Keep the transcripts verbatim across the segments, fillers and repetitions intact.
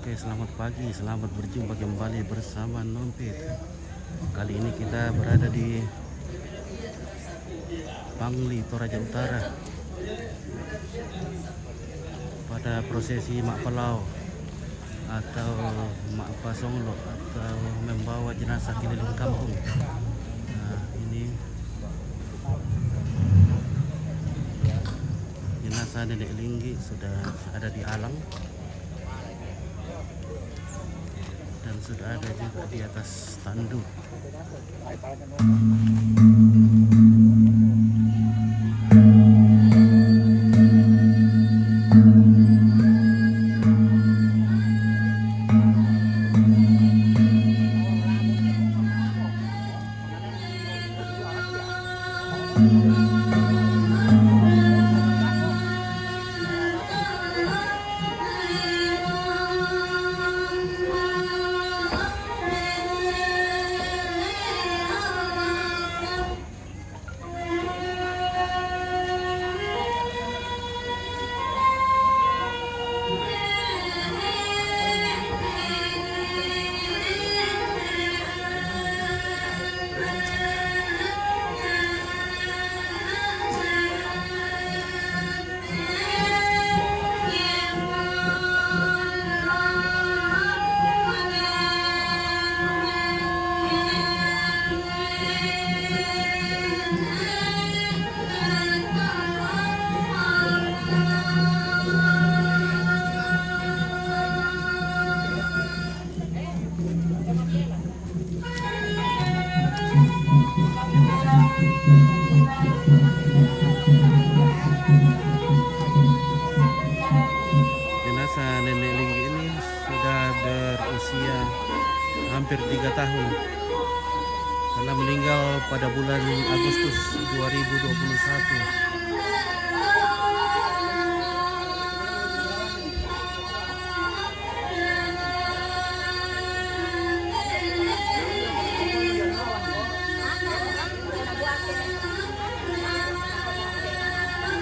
Oke, selamat pagi, selamat berjumpa kembali bersama Nompit. Kali ini kita berada di Pangli, Toraja Utara, pada prosesi Mak Palao atau Mak Pasonglo atau membawa jenazah keliling kampung. Nah, ini jenazah Nenek Linggi sudah ada di alang dan sudah ada juga di atas tandu. Jenazah Nenek Linggi ini sudah berusia hampir tiga tahun karena meninggal pada bulan Agustus dua ribu dua puluh satu.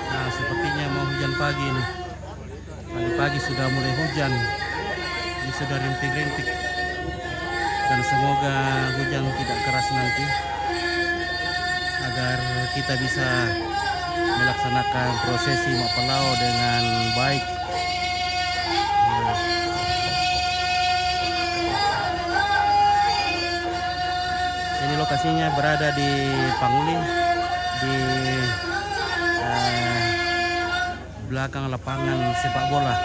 Nah, sepertinya mau hujan pagi ini. Pagi-pagi sudah mulai hujan. Ini sudah rintik-rintik. Dan semoga hujan tidak keras nanti, agar kita bisa melaksanakan prosesi Mak Palao dengan baik. Nah. Ini lokasinya berada di Pangli, di, eh, belakang lapangan sepak bola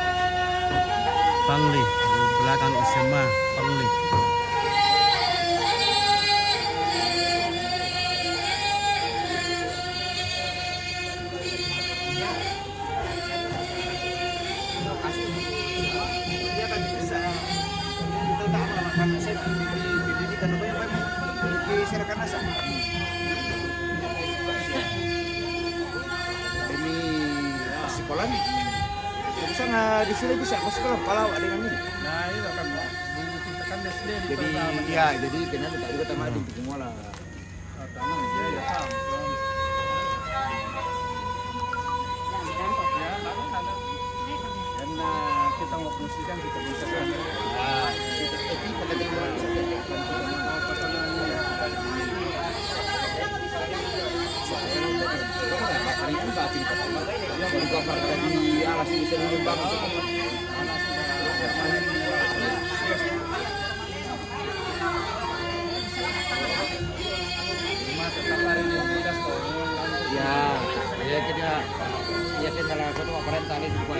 Pangli, belakang S M A Pangli. Ini sekolah nih. Di sana, di sini bisa, masuk ke Palao ada yang ini. Nah, iya kan, Bu. Dulu kita kan S D di Jadi, Pertama. Ya, jadi kena minta juga sama di Kumola. Pertama, iya, iya, paham. Ya, ada, ada. Karena kita mau fungsikan, kita bisa kan. Nah, kita, eh, kita, kita, kita, kita, kita, kita, Ya, ya kita, ya kita langsung ke pemerintah ini juga.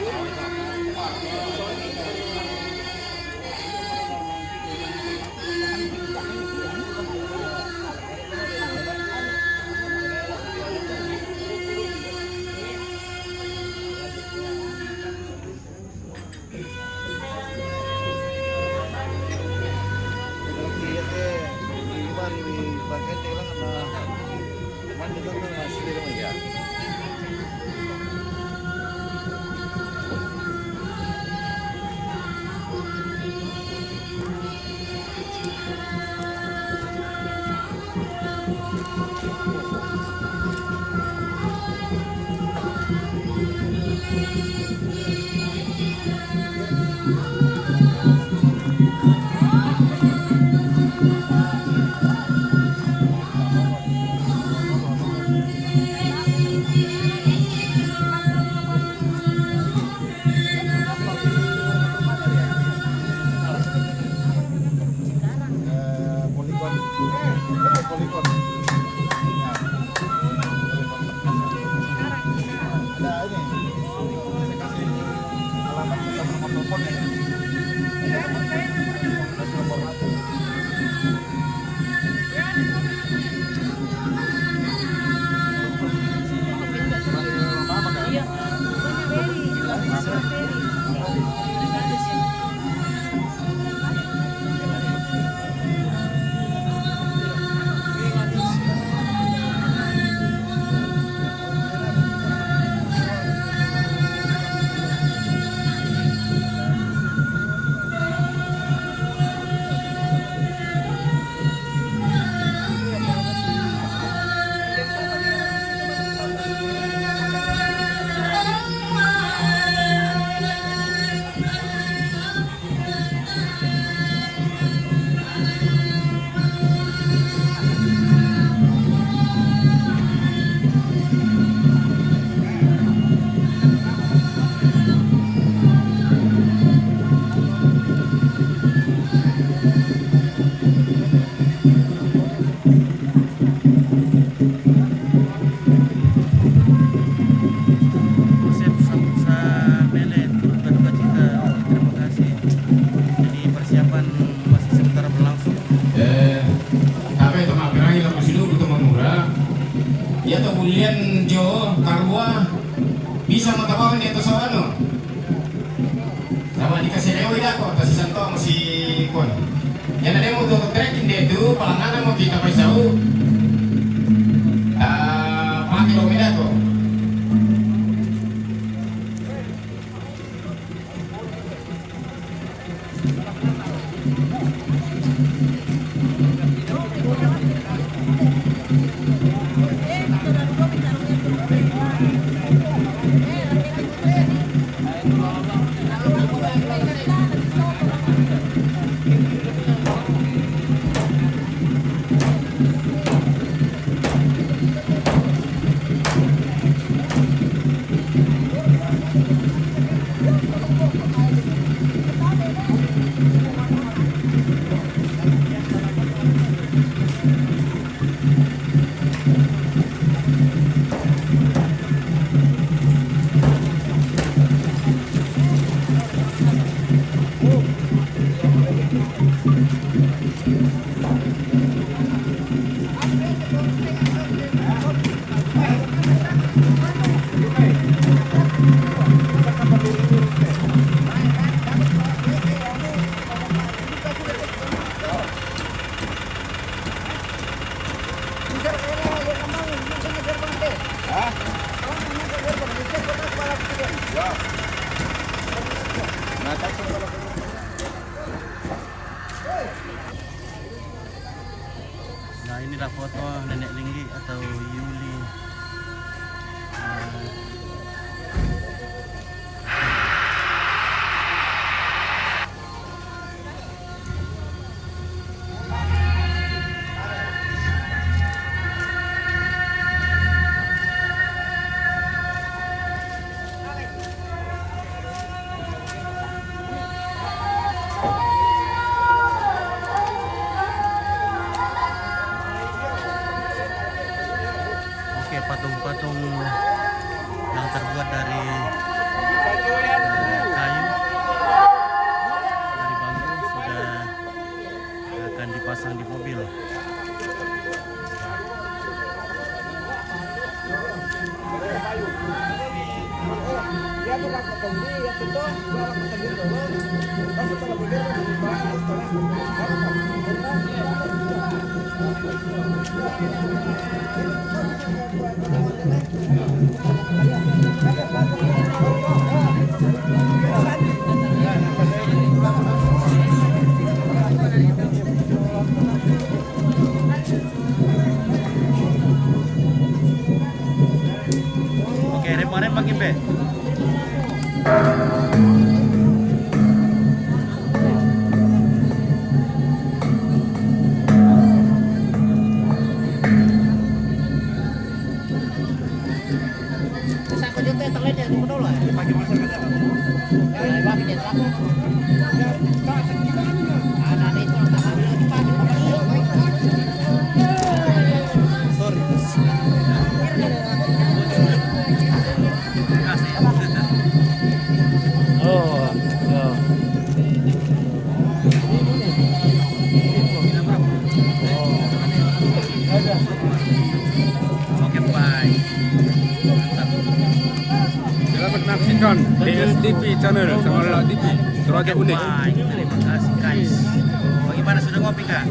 Joseph Sapusa Mele turut berduka cita. Oke, terima kasih. Jadi persiapan masih sementara berlangsung. Eh, tapi itu mapirangi laku siluku tu mamura. Ya tu bulian jo karua bisa matabawan dia tu sawano. Sama dikasih lewi dako, tasi santo masi kon. Yana demo tu trekking dia tu, palangana mo kita paisau. Ah, pakai lo medako. Nah, inilah foto Nenek Linggi atau Yuli. Oke, patung-patung yang terbuat dari, eh, kayu, dari bambu sudah akan dipasang di mobil. Oke, rembang-rembang, Kimbe. T V channel, Samalela T V. Terima kasih, guys. Bagaimana, sudah ngopi kah?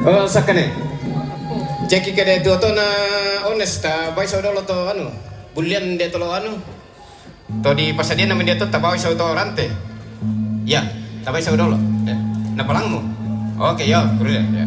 Oh, sakkene. Cekki kede tu oto na ones, tabaisa dolo to anu. Bulian de tolo anu. To di pasadian nama dia to tabaisa to rante. Ya, tabaisa dolo. Ya. Na palangmu. Oke, yo, kudu ya. Ya.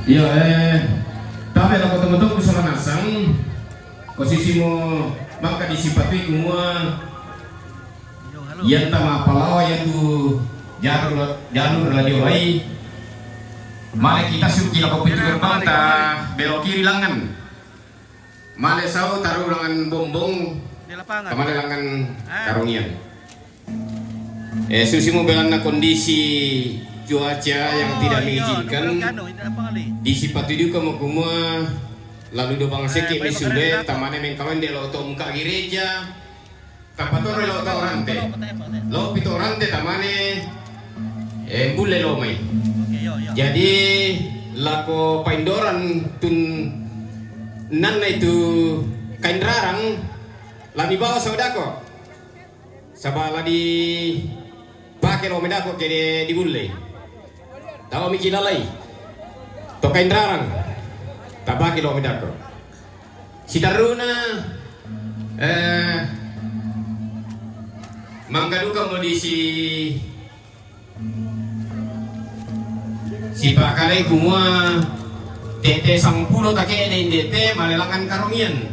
Iyo, eh, tabe lako tomatoku sola nasang, ko sisimo maka disipatui kumua, iyan tama palawa iyan tu jalur, jalur la dio ai. Male kita suki lako pintu gerbang ta belok kiri langan. Male sau taru langan Bombong, Di lapangan. Tamane langan Karongian. Eh, susi mo belanna kondisi cuaca yang tidak mengizinkan, disipatu duka mo kumua lalu dobang seke mi sule, tamane mengkawen de lo to muka gereja, tapatoro lo to rante. Lo pito rante tamane, eh, bulle lo mai. Jadi lako paindoran tun nanna itu kain rarang, lani bawa saudako. Saba la dipake lo medako ke di bulle. Tawa miki lalai. To kain rarang. Tapake lo medako. Sitaruna, eh, mangga duka mo di si, sipakalai kumua tete sampulo take de indete malelangan Karongian.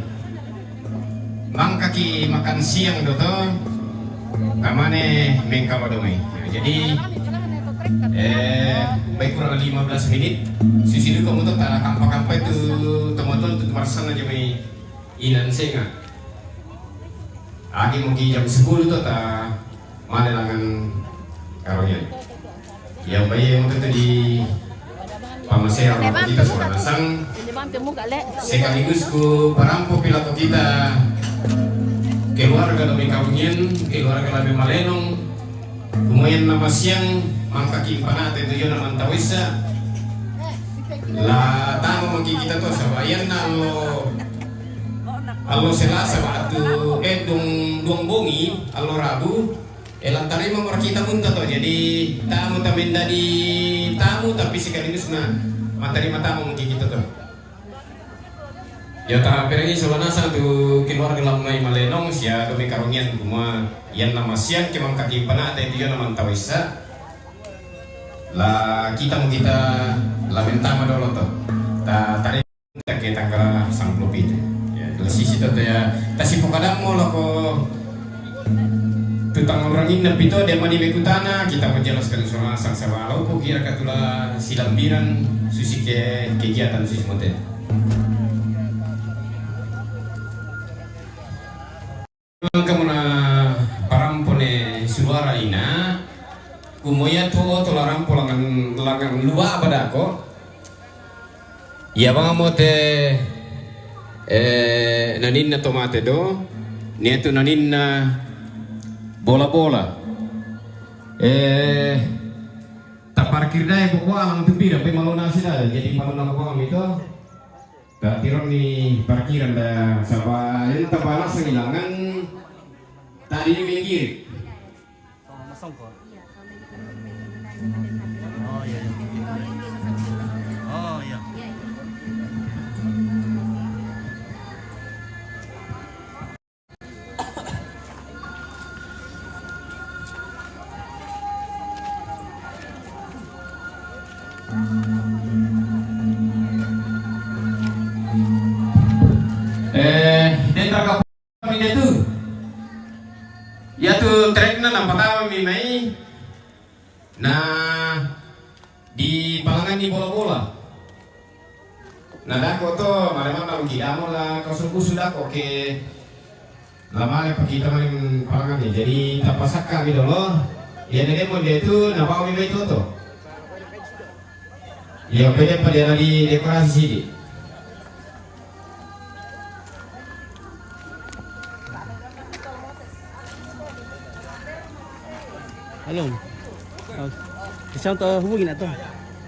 Mangkaki makan siang doto, tamane mengkama domai. Jadi, eh, baik kurang lima belas menit, susi duka mo to ta kampa-kampa itu teman-teman tu marsan aja mai inan senga. Agi mo ki jam sepuluh to ta male langan Karongian. Yang baye mo to di pamasera kita sola nasang. Sekaligus ku parampo pi lako kita keluarga Domi Karongian, keluarga Labe Malenong, kumoyan nama siang, mangkaki panate tujuan nama tawisa. La tama maki kita to saba iyanna lo Allo Selasa batu, eh, duang, duang bongi, allo Rabu, eh, lantarima markita munta to. Jadi tamu ta mendadi tamu, tapi sekaligus na matarima tamu mungkin kita to. Ya, ta perengi sola nasang tu keluarga Lammai Malenong sia Domi Karongian kumua iyanna masiang ke mangkaki panate tu iyanna mantawissa. La kita mo kita la mentama dolo to. Ta tare Ke tanggalana sampulu pitu. Ya, la sisi to ya. Tasipokadammo lako tu tanguranginna pito de mani mekutana, kita menjelaskan sola nasang saba lau po kira katula silambiran susi ke kegiatan susi mote. Engka muna parampo ne suara ina, kumoya tu oto larampo langan, langan lua badako. Iya bang mo te, eh, naninna tomate do, niatu naninna bola-bola. Eh, ta parkir dai pokok alang tu pira, pe malona sida, jadi malona pokok itu. Ta tironi parkiran da, saba ini ta balas ngilangan tadi ini minggir. Oh, masangko. Oh, iya, iya. Oh, iya. Eh, dengar kami dia tu. Ya tu trekna na patama mi mai. Na di palangan ni bola-bola. Na dako to, male mata uji damo la kosong kusu dako ke la male pakita maling palangan ni. Jadi tapasakka mi dolo. Ya demo dia tu na bawa mi mai toto. Ya pede pada lagi dekorasi sini. Halo. Oh. Bisa untuk hubungi nak tu?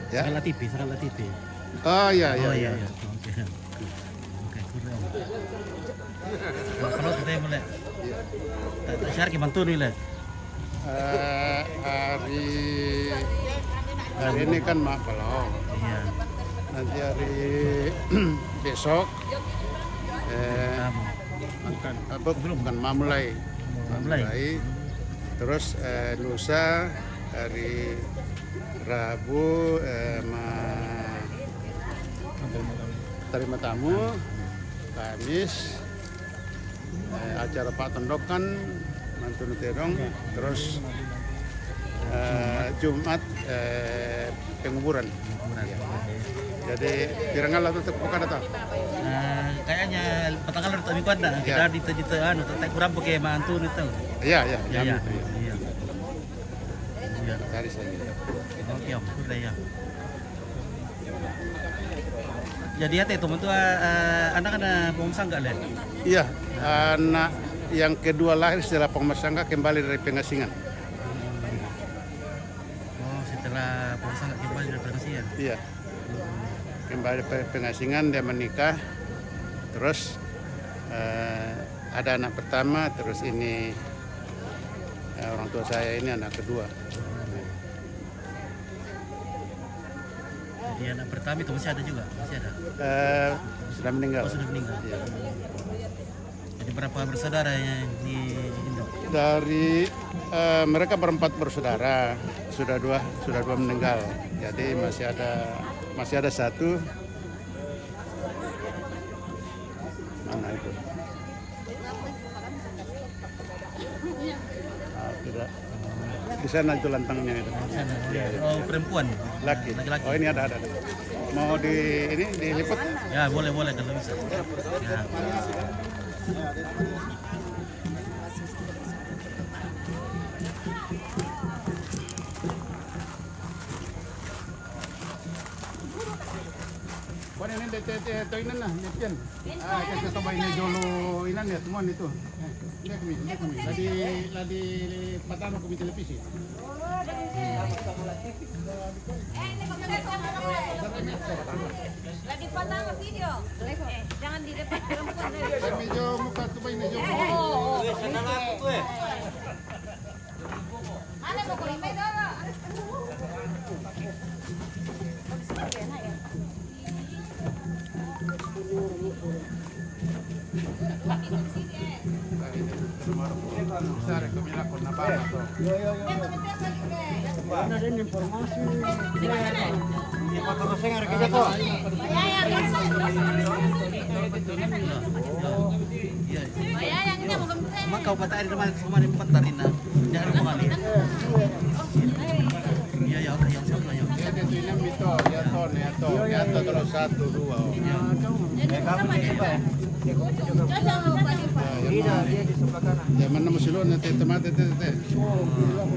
Ya. Sangat T V, sangat T V. Oh, iya, iya, Oh, iya, iya. iya. Oke. Oke, kurang. Kalau kita boleh. Tak, tak share ke bantu ni lah. Eh, hari, hari ini kan mak belum. Iya. Nanti hari besok, eh, Kamu. Akan, apa, Belum. bukan, mamulai. Mamulai. Mamulai. Terus, eh, lusa hari Rabu, eh, ma-, Terima tamu, Kamis, eh, acara Pak Tondokan, Mantunu Tedong, terus, eh, Jumat, eh, penguburan. Jadi, pirang kali tutup buka data? Eh, kayaknya petang kali tutup minggu ada. Kita di, di, anu, tak kurang pakai Mantunu itu. Iya, iya, iya, iya. Iya. Iya. Dari saya. Oke, Om. Sudah, ya. Jadi, ya, Teto, itu, eh, anak-anak Pongmasangka, Le? Iya, anak yang kedua lahir setelah Pongmasangka kembali dari pengasingan. Oh, setelah Pongmasangka kembali dari pengasingan? Iya. Kembali pe-, pengasingan, dia menikah. Terus, eh, ada anak pertama, terus ini, eh, orang tua saya ini anak kedua. Jadi anak pertama itu masih ada juga? Masih ada? Eh, sudah meninggal. Oh, sudah meninggal. Iya. Jadi berapa bersaudara yang di Indo? Dari, eh, mereka berempat bersaudara, sudah dua, sudah dua meninggal. Jadi masih ada, masih ada satu. Mana itu? Ah, tidak. Di sana itu lantangnya itu. Sana. Iya, iya. Oh, perempuan? Laki. Laki-laki. Oh, ini ada, ada, ada. Mau di ini, diliput? Ya, boleh, boleh kalau bisa. Ya. Kuan ini de, de, de, to inan na, de pian. Ah, kita coba ini dulu inan ya, temuan itu. Eh, lihat kami, lihat kami. Lagi, lagi patah kami televisi. Lagi patah video. Eh, jangan di depan perempuan. Kami jo muka tu ini jo. Oh, oh, oh. Iya, iya. Makau patah di rumah, rumah di empat hari na. Jangan rumah ni. Iya, iya, oke, yang satu, yang. Dia di sini mito, dia to, dia to, dia to terus satu, dua. Iya. Iya, dia di sebelah kanan. Ya, mana mesti lo nanti temate, tete.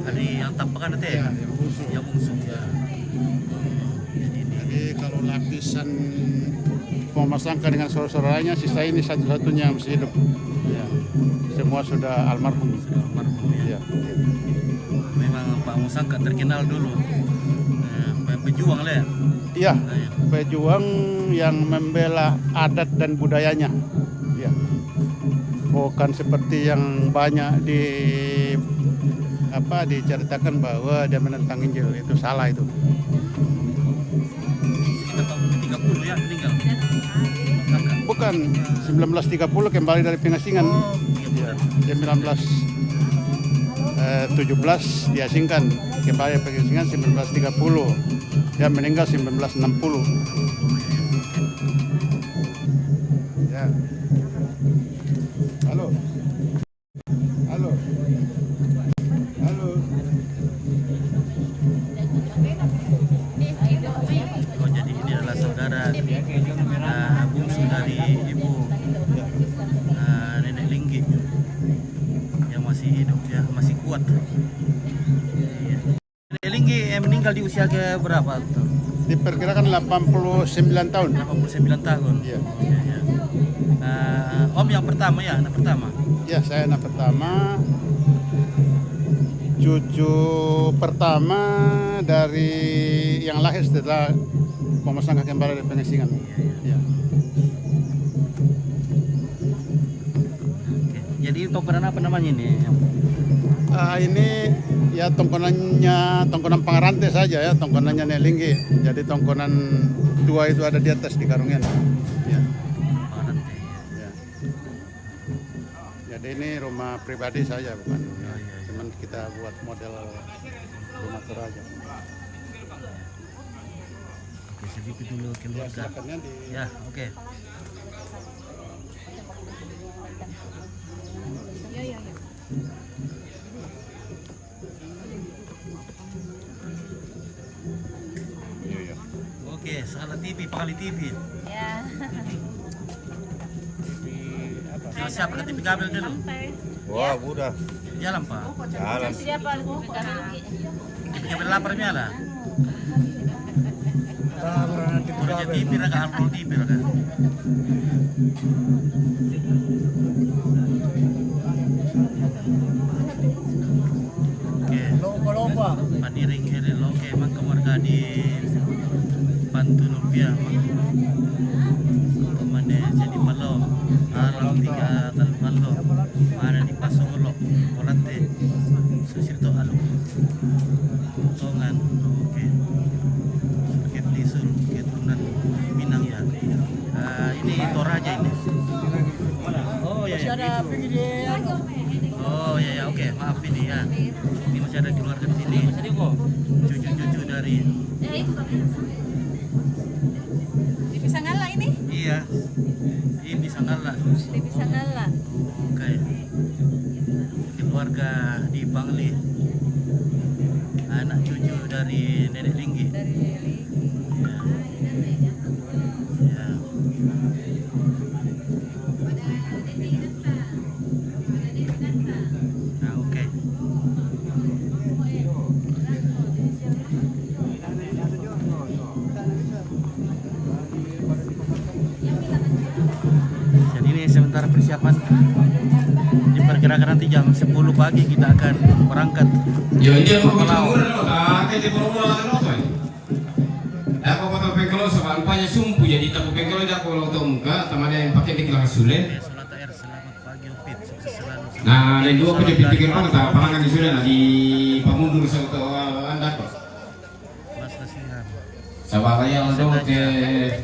Tadi yang tampakan nanti. Iya, yang bungsu. Yang bungsu, ya. Jadi kalau lapisan Pongmasangka dengan saudara-saudaranya, sisa ini satu-satunya yang masih hidup. Ya. Semua sudah almarhum. Sudah almarhum, ya. Ya. Memang Pongmasangka terkenal dulu, eh, pe-, pejuang, Le. Iya, nah, iya, pejuang yang membela adat dan budayanya. Iya. Bukan seperti yang banyak di, apa, diceritakan bahwa dia menentang Injil. Itu salah itu. Sekitar tahun tiga puluh ya meninggal. Bukan, sembilan belas tiga puluh kembali dari pengasingan. Oh, iya, benar. Sembilan belas, eh, tujuh belas diasingkan, kembali dari pengasingan sembilan belas tiga puluh. Dia meninggal sembilan belas enam puluh. Ya. Halo. Halo. Halo. Oh, jadi ini adalah saudara, eh, bungsu dari ibu, eh, Nenek Linggi yang masih hidup, ya, masih kuat. Iya. Linggi, eh, meninggal di usia ke berapa tuh? Diperkirakan delapan puluh sembilan tahun. Delapan puluh sembilan tahun. Iya. Iya, iya. Eh, Om yang pertama ya, anak pertama? Iya, saya anak pertama. Cucu pertama dari yang lahir setelah Pongmasangka kembali dari pengasingan. Iya, iya. Iya. Oke. Jadi tongkonan apa namanya ini? Ah, ini ya tongkonannya, tongkonan Pangarante saja ya, tongkonannya Nek Linggi. Jadi tongkonan tua itu ada di atas di Karungian. Ya. Pangarante. Ya. Jadi ini rumah pribadi saja bukan. Oh, iya, iya. Cuman kita buat model rumah toraja. Oke, sedikit dulu keluarga. Ya, oke. Oke, salah T V, pakali T V. Ya. Siapa T V kabel dulu? Wah, udah. Jalan, Pak. Jalan. Siapa T V kabel? T V kabel lapar miala. Orang T V kabel. T V raga, Alpol T V raga. Oke. Lomba-lomba. Paniring iri loke mangka warga di Pantu Nupia, mangka. Pemane jadi palo, alam tiga tal palo. Mana di Pasong lo, Kolate. Susito alu. Tongan, oke. Suke Flisul, keturunan Minang ya. Ah, ini Toraja ini. Oh ya, ya. Oh ya, ya, oke, maaf ini ya. Ini masih ada keluarga di sini. Cucu-cucu dari. Di Pisangala ini? Iya. Ini Pisangala. Di Pisangala. Oke. Keluarga di Bangli. Anak cucu dari Nenek Linggi. Dari Nenek Linggi. Ya. Ya. Nah, oke. Jadi ini sementara persiapan, diperkirakan nanti jam sepuluh pagi kita akan berangkat. Yo, ini aku Palau. Aku foto pengkolo sebab rupanya sumpu jadi tapu pengkolo dah kalau tahu muka, teman yang pakai di kelas sule. Oke, Solata Air, selamat pagi, Opit. Sukses selalu. Nah, ada dua punya pintu gerbang, tak palangan di sudah, nah, di pamundur satu, eh, anda kok. Mas Nasihan. Sabar ya, untuk, eh,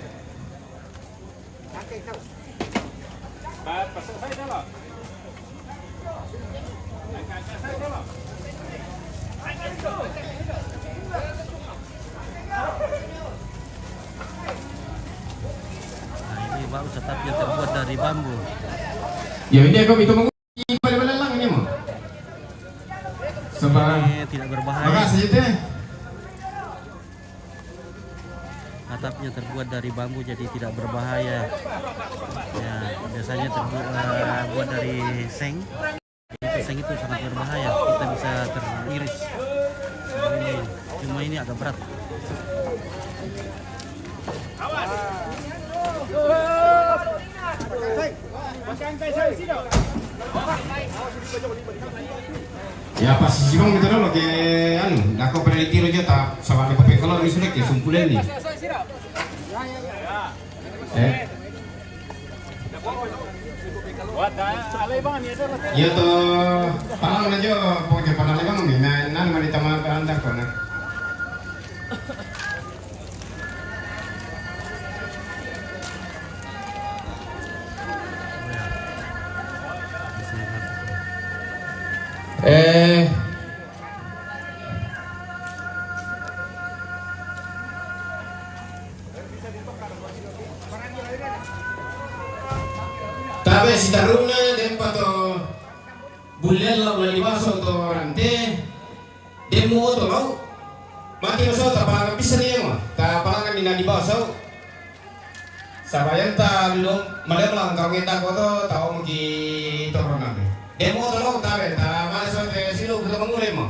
Nah, ini baru atap yang terbuat dari bambu. Ya, ini aku itu meng- Di pada-pada lang ini, mo. Sebab ini tidak berbahaya. Makasih, teh. Atapnya terbuat dari bambu, jadi tidak berbahaya. Ya, biasanya terbuat, eh, buat dari seng. Itu seng itu sangat berbahaya, kita bisa teriris. Ini, cuma ini agak berat. Ya, pas si Simon kita dulu ke, anu, dako pada ditiro je, ta, sama ada kopi kolor ni sudah ke sumpulen ni. Eh. Iya to, palang na jo, pokoknya palang na bang, na, na, mani tama anda kona. Eh. Tabe si taruna dempa to bulella ula liwaso to rante. Demo oto lau. Mati maso ta palangan bisa ni ema. Ta palangan ni nadi baso. Sabayanta lo male malang kau ngenda koto tau muki toro nabe. Demo oto lau tabe ta male so te silu buto mangule mo.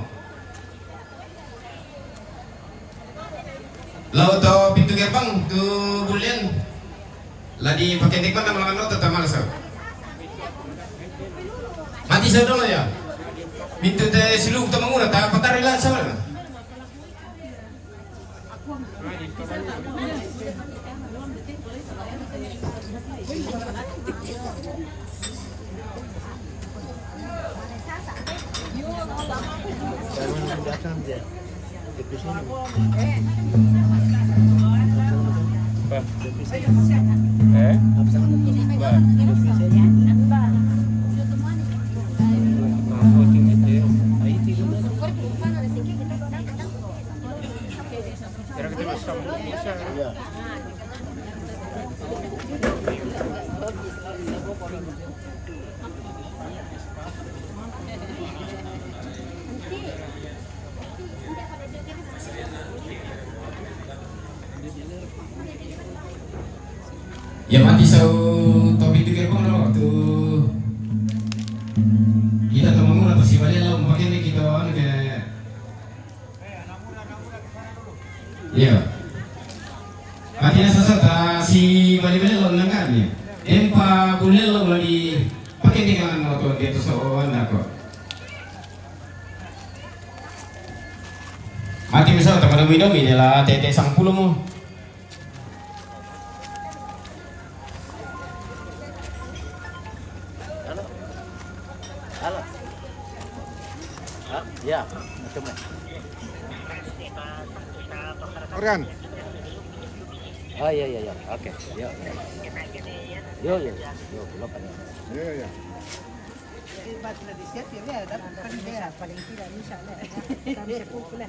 Lau to pintu gerbang tu bulian. Ladi pakai tikman nama langan oto tamal sa. Mati sa dolo ya. Pintu te silu buto mangule ta patari la sa. Apa? Eh? Apa? Apa? Era que te vas a... Ya, mati sau to pintu gerbong lo tu. Kita to mangura to sibale lo, makin kita anu ke. Iya. Mati na sasa ta sibale-bale lo nanggar ni. Tempa bulel lo lagi pakai ni kan lo to dia tu so anda ko. Mati misal ta pada midong ini lah tete sangpulo mo. Halo. Halo. Hah? Ya, macam mana? Organ. Oh, iya, iya, iya. Oke. Yo, yo. Yo, yo. Yo, belum ada. Iya, iya. Paling tidak, insya Allah. Kami sepuluh lah.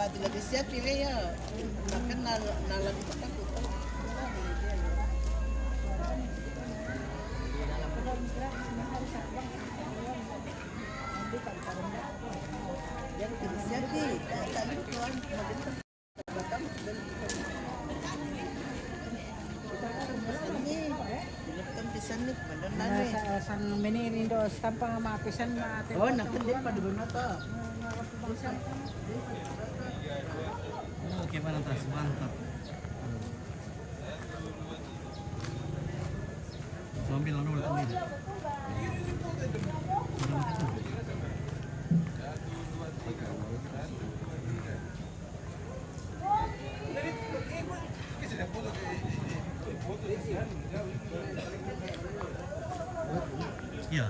Batu lagi siap pilih ya. Makan nal nal lagi makan tuh. Jadi siap nih. San menini do stampa ma pesan ma. Oh, nak kedip pada benar to. Oke, mana tas? Mantap. Ambil anu, ambil. Iya.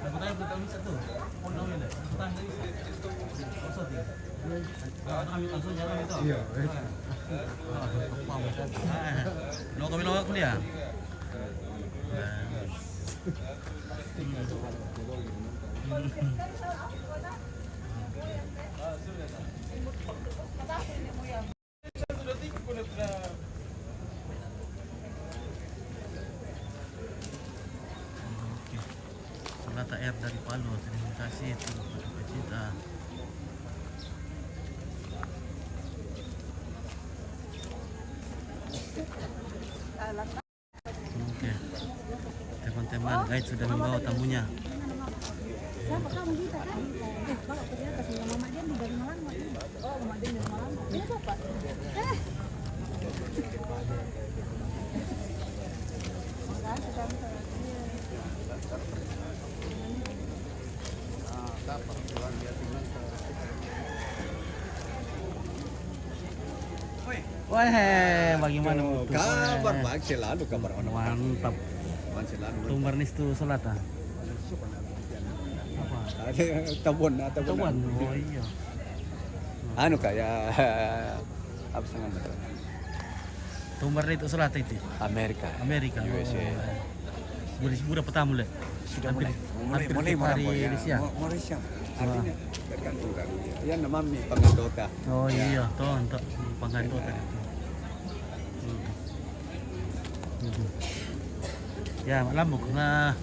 Aku tanya, aku tanya satu. Kau tahu ya, tak? Aku tanya tadi. Kosong dia. Kalau kami langsung jalan itu. Iya. Ah, kepala. Ah, lo kami lo kuliah. Oke. Solata Air dari Palu, terima kasih turut berduka cita. Oke. Teman-teman, guide sudah membawa tamunya. Wah, bagaimana mutu? Kabar baik selalu, kabar mana? Mantap. Baik selalu. Tumbar ni tu Solata. Apa? Tabon, ah, Tabon. Tabon. Oh, iya. Anu, kayak apa sengaja? Tumbar ni tu Solata itu. Amerika. Amerika. U S A. Oh. Boleh, sudah pertama le. Sudah mulai. Mulai, mulai hari ini siang. Mulai siang. Artinya tergantung dari dia. Ya, namanya pengandota. Oh iya, toh, untuk pengandota itu. Hmm. Hmm. Ya, lambuk. Nah.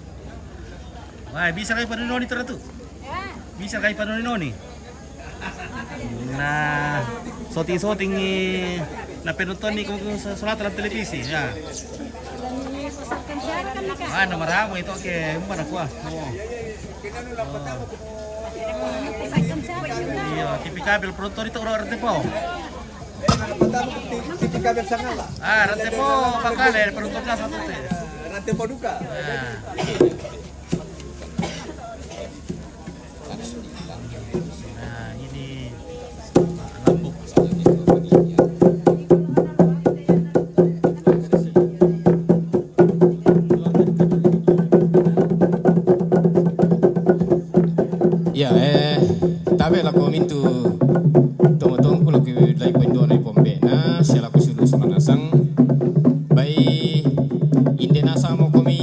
Wah, bisa kai panoni-noni teratu. Bisa kai panoni-noni. Nah, soti-soti ni na penonton ni ko sa Solata dalam televisi, ya. Ah, nomor ramu itu, oke, mana kuah? Oh. Iya, T V kabel penonton itu orang R T P O. T V kabel sana lah. Ah, R T P O bakal ya penonton satu teh. R T P O duka. Nah. Nah, ini lambuk. Ya, eh, tabe lako mintu tongo-tongo ku lako lai poindo nai pombe na sia lako sulu sama nasang. Bai inde nasa mo komi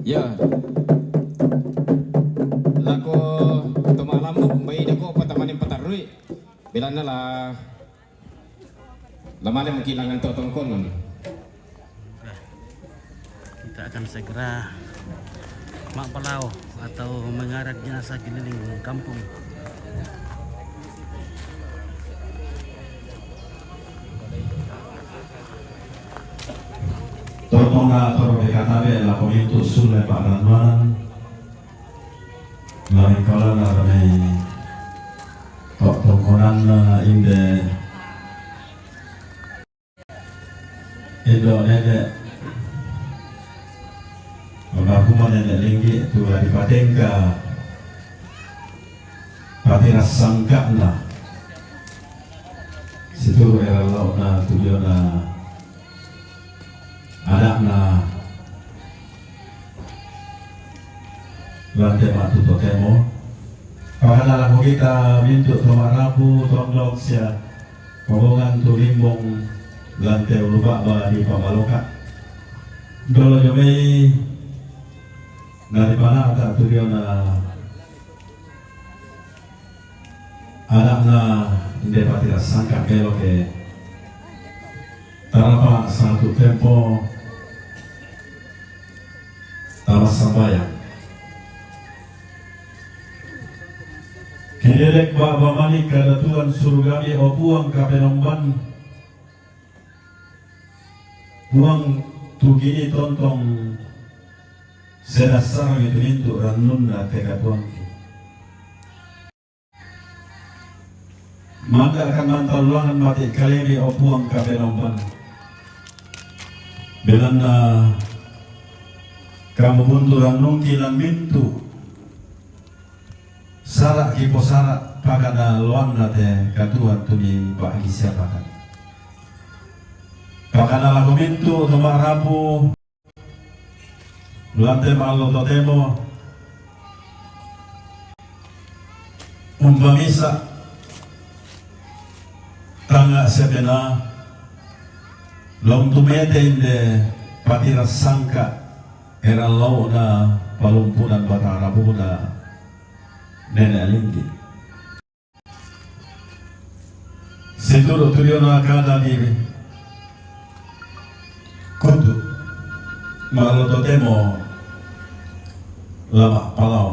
Ya. Lako toma' lambuk, bai dako' patamanin patarui. Bilanna la, la male maki' langan to tongkonan. Kita akan segera ma'palao atau mengarak jenazah keliling kampung. Totona toro bekatabe la komintu sule pa'rannuanan. Lari kalana rame to tongkonanna inde Indo' nene' almarhumah nene' Linggi tu la dipatengka patirassangka'na situru' era lau'na tu diona ada'na Lante matu totemo. Pakana lako kita mintu' to ma'rapu tondok sia kobongan tu limbong lante ulu ba'ba di pamaloka. Dolo jomai na dipana'ta tu diona ada'na inde patirassangka' beloke tarapa satu tempo tama sambayang. Kinelek ba'ba mani kadatuan surugami, o Puang Kapenombang, Puang tu kini tontong sedassarang itu mintu' rannunna te katuangki. Mangga kan mantalulangan mati kalemi, o Puang Kapenombang. Belanna kamu bunturan nungki lan mintu' sara' kiposara' pakana loanna te katuan tu ni ba'gi siapakan. Pakana lako mintu' to ma'rapu Lante ma'allo totemo umpamisa tanga' sepena long tumete inde patirassangka' era lau'na palumpunan Batara Buda nene' Linggi. Situru' tu diona kada di kutu ma'allo totemo lama' palao.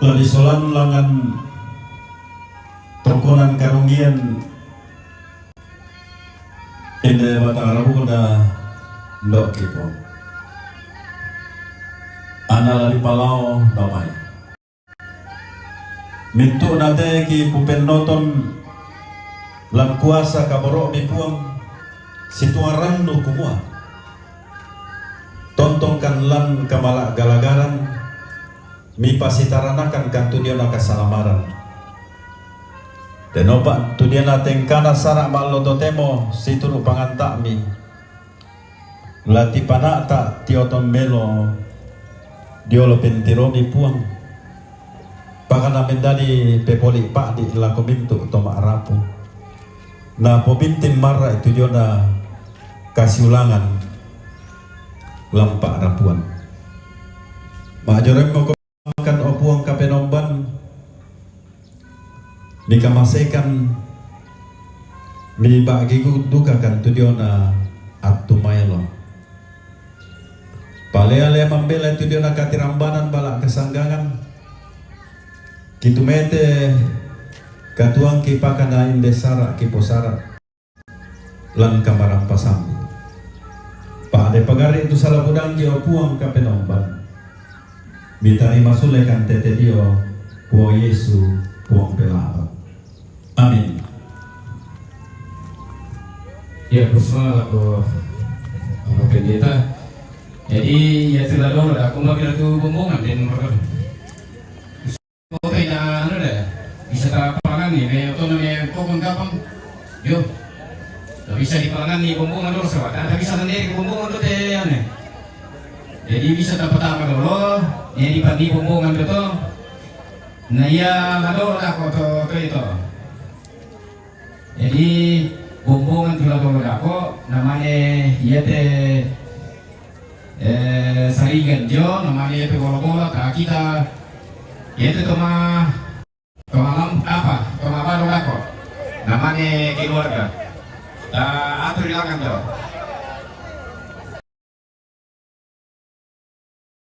La disolan langan tongkonan karungian Inde Batara Buda, ndo' ki Puang. Ana la dipalao damai. Mintu'na te ki kupennoton lan kuasa kaboro'mi Puang, situarannu kumua, tontongkan lan kamala'galagaran, mipasitaranakan kan tu diona kasalamaran. Denopa tu diona tengkana sara' ma'allo totemo situru' panganta'mi, la tipana'ta' tioton melo diolo pentiromi Puang. Pakana mendadi pepoli' pa'di' lako mintu' to ma'rapu. Na pobinting marra' tu diona kasiulangan lan pa'rapuan. Ma'joremmo ko kan, o Puang Kapenombang, mikamasekan, miba'gigu dukakan tu diona attu maelo. Palea-lea mambela tu diona katirambanan bala' kasanggangan. Kitumete katuangki pakana inde sara' kiposara' lan kamarampasammi. Pa'de pagarri' tu sala budangki, o Puang Kapenombang. Mitarima sulekan tete dio, Puang Yesu, Puang Pelaba. Amin. Ya, kusma lako Bapak Pendeta. Jadi, ya, tu lalo, aku mau bilang tu bumbungan, dan Oke, na anu deh, bisa tapalangani, me oto na me kokon kapang. Yo. Na bisa dipalangani bumbungan dolo sawa. Na bisa nandiri bumbungan do te ane. Jadi bisa tapatama dolo, jadi pandi bumbungan do to. Na iya madolo dako to, to ito. Jadi bumbungan Bungan tula dolo dako, namane yete, eh, saringan jo, namane yete bola-bola, ta kita, yete toma, toma lam, apa, toma baru dako, namane keluarga. Ta atur ilakan jo.